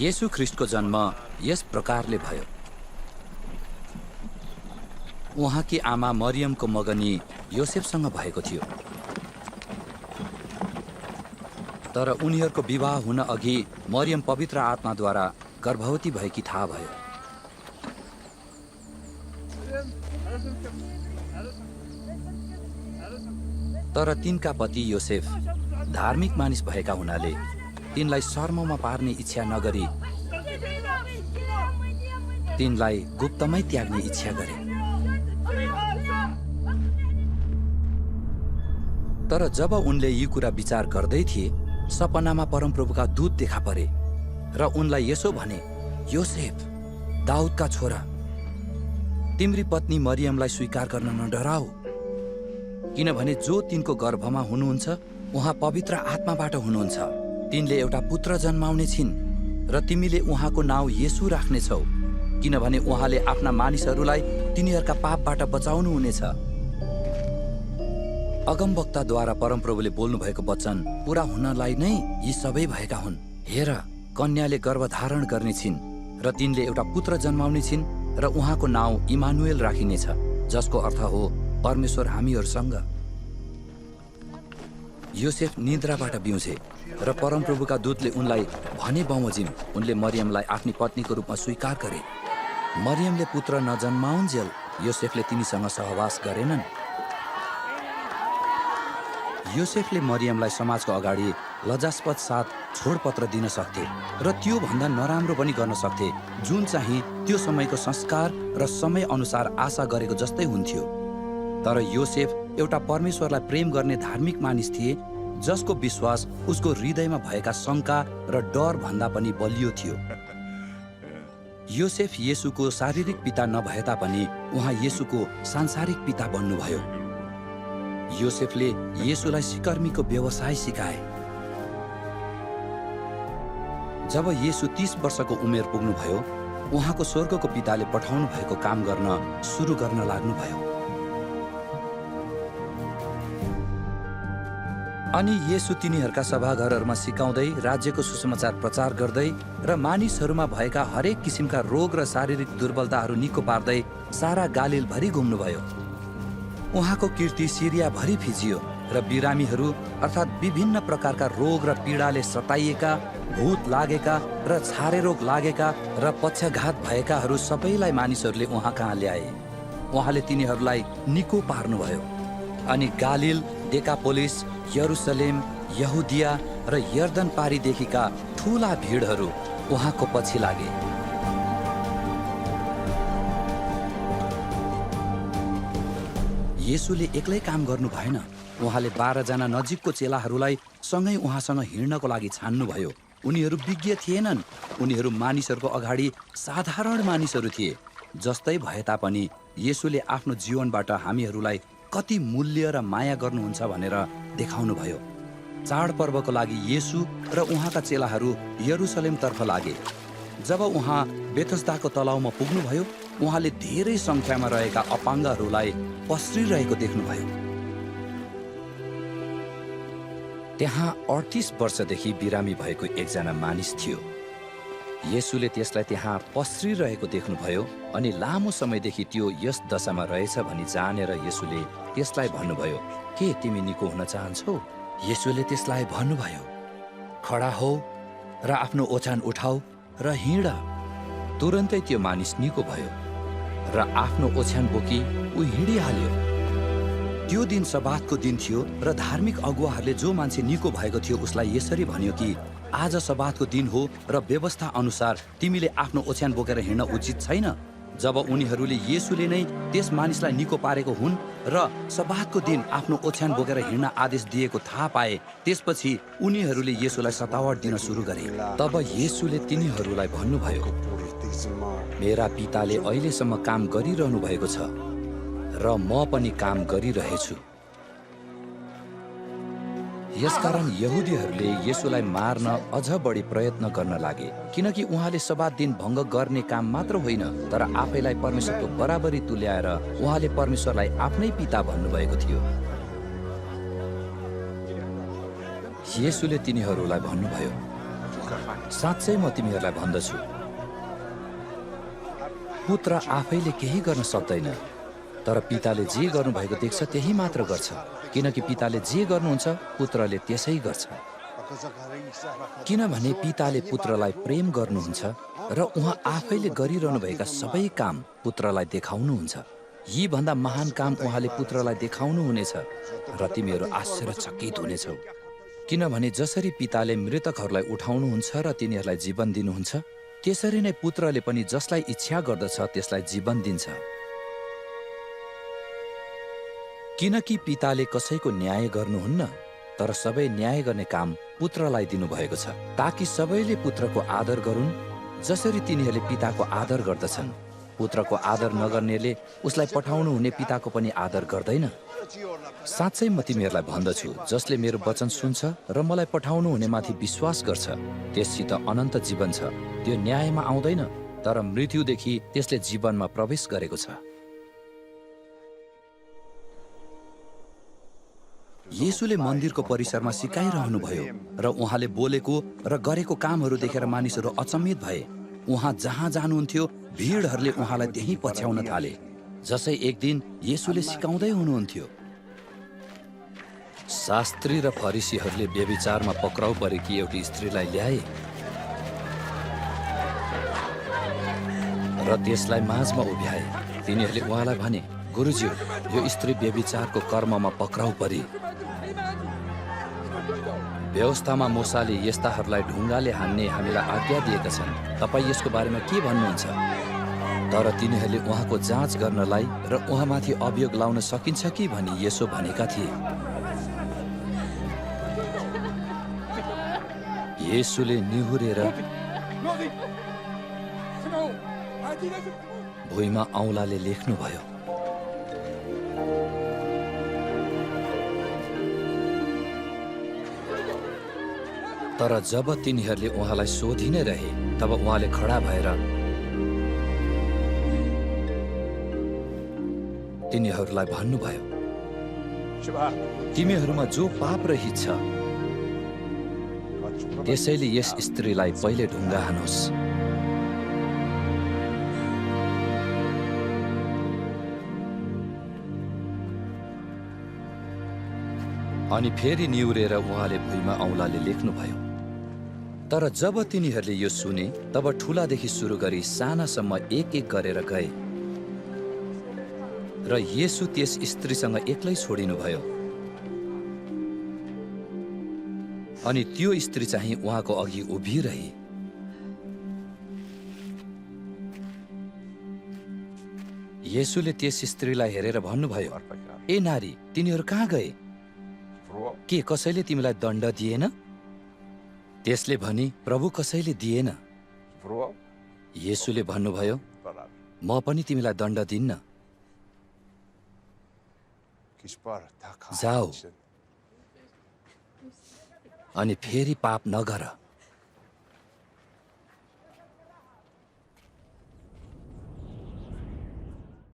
येशू ख्रिस्टको जन्म यस प्रकारले भयो। उहाँकी आमा मरियमको मगनी योसेफसँग भएको थियो, तर उनीहरूको विवाह हुन अघि मरियम पवित्र आत्माद्वारा गर्भवती भएकी थाहा भयो। तर तिनका पति योसेफ धार्मिक मानिस भएका हुनाले तिनलाई शर्ममा पार्ने इच्छा नगरी तिनलाई गुप्तमै त्याग्ने इच्छा गरे। तर जब उनले यी कुरा विचार गर्दै थिए, सपनामा परमप्रभुका दूत देखा परे र उनलाई यसो भने, योसेफ, दाउदका छोरा, तिम्री पत्नी मरियमलाई स्वीकार गर्न नडराऊ, किनभने जो तिनको गर्भमा हुनुहुन्छ उहाँ पवित्र आत्माबाट हुनुहुन्छ। तिनले एउटा पुत्र जन्माउने छिन् र तिमीले उहाँको नाउँ येशू राख्नेछौ, किनभने उहाँले आफ्ना मानिसहरूलाई तिनीहरूका पापबाट बचाउनु हुनेछ। अगमवक्ताद्वारा परमप्रभुले बोल्नु भएको वचन पूरा हुनलाई नै यी सबै भएका हुन्। हेर, कन्याले गर्भधारण गर्ने छिन् र तिनले एउटा पुत्र जन्माउने छिन् र उहाँको नाउँ इमानुएल राखिनेछ, जसको अर्थ हो परमेश्वर हामीहरूसँग। योसेफ निद्राबाट बिउजे र परमप्रभुका दूतले उनलाई भने बमोजिम उनले मरियमलाई आफ्नी पत्नीको रूपमा स्वीकार गरे। मरियमले पुत्र नजन्माउन्जेल योसेफले तिनीसँग सहवास गरेनन्। योसेफले मरियमलाई समाजको अगाडि लज्जास्पद साथ छोडपत्र दिन सक्थे र त्यो भन्दा नराम्रो पनि गर्न सक्थे, जुन चाहिँ त्यो समयको संस्कार र समय अनुसार आशा गरेको जस्तै हुन्थ्यो। तर योसेफ एउटा परमेश्वरलाई प्रेम गर्ने धार्मिक मानिस थिए, जसको विश्वास उसको हृदयमा भएका शंका र डर भन्दा पनि बलियो थियो। योसेफ येशूको शारीरिक पिता नभए तापनि उहाँ येशूको सांसारिक पिता बन्नुभयो। योसेफले येशूलाई सिकर्मीको व्यवसाय सिकाए। जब येशू 30 वर्षको उमेर पुग्नुभयो, उहाँको स्वर्गको पिताले पठाउनु भएको काम गर्न सुरु गर्न लाग्नुभयो। अनि येशू तिनीहरूका सभाघरहरूमा सिकाउँदै, राज्यको सुसमाचार प्रचार गर्दै र मानिसहरूमा भएका हरेक किसिमका रोग र शारीरिक दुर्बलताहरू निको पार्दै सारा गालिलभरि घुम्नुभयो। उहाँको कीर्ति सिरियाभरि फिजियो र बिरामीहरू अर्थात् विभिन्न प्रकारका रोग र पीडाले सताइएका, भूत लागेका र छारे रोग लागेका र पक्षाघात भएकाहरू सबैलाई मानिसहरूले उहाँ कहाँ ल्याए। उहाँले तिनीहरूलाई निको पार्नुभयो। अनि गालिल, डेकापोलिस, यरुसलेम, यहुदिया र यर्दन पारीदेखिका ठूला भिडहरू उहाँको पछि लागे। येशूले एक्लै काम गर्नु भएन। उहाँले 12 जना नजिकको चेलाहरूलाई सँगै उहाँसँग हिँड्नको लागि छान्नुभयो। उनीहरू विज्ञ थिएनन्, उनीहरू मानिसहरूको अगाडि साधारण मानिसहरू थिए। जस्तै भए तापनि येशूले आफ्नो जीवनबाट हामीहरूलाई कति मूल्य र माया गर्नुहुन्छ भनेर देखाउनु भयो। चाडपर्वको लागि येशू र उहाँका चेलाहरू यरुसलेमतर्फ लागे। जब उहाँ बेथस्दाको तलाउमा पुग्नुभयो, उहाँले धेरै संख्यामा रहेका अपाङ्गहरूलाई पस्रिरहेको देख्नुभयो। त्यहाँ 38 वर्षदेखि बिरामी भएको एकजना मानिस थियो। येशूले त्यसलाई त्यहाँ पस्रिरहेको देख्नुभयो अनि लामो समयदेखि त्यो यस दशामा रहेछ भनी जानेर येशूले त्यसलाई भन्नुभयो, के तिमी निको हुन चाहन्छौ? येशूले त्यसलाई भन्नुभयो, खडा हो र आफ्नो ओछ्यान उठाऊ र हिँड। तुरन्तै त्यो मानिस निको भयो र आफ्नो ओछ्यान बोकी ऊ हिँडिहाल्यो। त्यो दिन सब्बातको दिन थियो र धार्मिक अगुवाहरूले जो मान्छे निको भएको थियो उसलाई यसरी भन्यो कि आज सब्बातको दिन हो र व्यवस्था अनुसार तिमीले आफ्नो ओछ्यान बोकेर हिँड्न उचित छैन। जब उनीहरूले येशूले नै त्यस मानिसलाई निको पारेको हुन् र सब्बातको दिन आफ्नो ओछ्यान बोकेर हिँड्न आदेश दिएको थाहा पाए, त्यसपछि उनीहरूले येशूलाई सतावट दिन सुरु गरे। तब येशूले तिनीहरूलाई भन्नुभयो, मेरा पिताले अहिलेसम्म काम गरिरहनु भएको छ र म पनि काम गरिरहेछु। यसकारण यहुदीहरूले येशूलाई मार्न अझ बढी प्रयत्न गर्न लागे, किनकि उहाँले सब्बात दिन भङ्ग गर्ने काम मात्र होइन, तर आफैलाई परमेश्वरको बराबरी तुल्याएर उहाँले परमेश्वरलाई आफ्नै पिता भन्नुभएको थियो। येशूले तिनीहरूलाई भन्नुभयो, साँच्चै म तिमीहरूलाई भन्दछु, पुत्र आफैले केही गर्न सक्दैन, तर पिताले जे गर्नुभएको देख्छ त्यही मात्र गर्छ, किनकि पिताले जे गर्नुहुन्छ पुत्रले त्यसै गर्छ। किनभने पिताले पुत्रलाई प्रेम गर्नुहुन्छ र उहाँ आफैले गरिरहनुभएका सबै काम पुत्रलाई देखाउनुहुन्छ। यी भन्दा महान काम उहाँले पुत्रलाई देखाउनुहुनेछ र तिमीहरू आश्चर्यचकित हुनेछौ। किनभने जसरी पिताले मृतकहरूलाई उठाउनुहुन्छ र तिनीहरूलाई जीवन दिनुहुन्छ, त्यसरी नै पुत्रले पनि जसलाई इच्छा गर्दछ त्यसलाई जीवन दिन्छ। किनकि पिताले कसैको न्याय गर्नुहुन्न, तर सबै न्याय गर्ने काम पुत्रलाई दिनुभएको छ, ताकि सबैले पुत्रको आदर गरून् जसरी तिनीहरूले पिताको आदर गर्दछन्। पुत्रको आदर नगर्नेले उसलाई पठाउनु हुने पिताको पनि आदर गर्दैन। साँच्चै म तिमीहरूलाई भन्दछु, जसले मेरो वचन सुन्छ र मलाई पठाउनु हुनेमाथि विश्वास गर्छ त्यससित अनन्त जीवन छ। त्यो न्यायमा आउँदैन, तर मृत्युदेखि त्यसले जीवनमा प्रवेश गरेको छ। येशूले मन्दिरको परिसरमा सिकाइरहनुभयो र उहाँले बोलेको र गरेको कामहरू देखेर मानिसहरू अचम्मित भए। उहाँ जहाँ जानुहुन्थ्यो भिडहरूले उहाँलाई त्यहीँ पछ्याउन थाले। जसै एक दिन येशूले सिकाउँदै हुनुहुन्थ्यो, शास्त्री र फरिसीहरूले व्यभिचारमा पक्राउ परेकी एउटी स्त्रीलाई ल्याए र त्यसलाई माझमा उभ्याए। तिनीहरूले उहाँलाई भने, गुरुज्यू, यो स्त्री व्यभिचारको कर्ममा पक्राउ परी। व्यवस्थामा मूसाले यस्ताहरूलाई ढुङ्गाले हान्ने हामीलाई आज्ञा दिएका छन्। तपाईँ यसको बारेमा के भन्नुहुन्छ? तर तिनीहरूले उहाँको जाँच गर्नलाई र उहाँमाथि अभियोग लाउन सकिन्छ कि भनी यसो भनेका थिए। येशूले निहुरेर भुइँमा औँलाले लेख्नुभयो। तर जब तिनीहरूले उहाँलाई सोधि नै रहे, तब उहाँले खडा भएर तिनीहरूलाई भन्नुभयो, तिमीहरूमा जो पाप रहित छ त्यसैले यस स्त्रीलाई पहिले ढुङ्गा हानोस्। अनि फेरि निहुरेर उहाँले भुइँमा औँलाले लेख्नुभयो। तर जब तिनीहरूले यो सुने, तब ठुलादेखि सुरु गरी सानासम्म एक एक गरेर गए र येशू त्यस स्त्रीसँग एक्लै छोडिनुभयो। अनि त्यो स्त्री चाहिँ उहाँको अघि उभिरही। येशूले त्यस स्त्रीलाई हेरेर भन्नुभयो, ए नारी, तिनीहरू कहाँ गए? के कसैले तिमीलाई दण्ड दिएन? त्यसले भनी, प्रभु कसैले दिएन। येशूले भन्नुभयो, म पनि तिमीलाई दण्ड दिन्न। जाऊ अनि फेरि पाप नगर।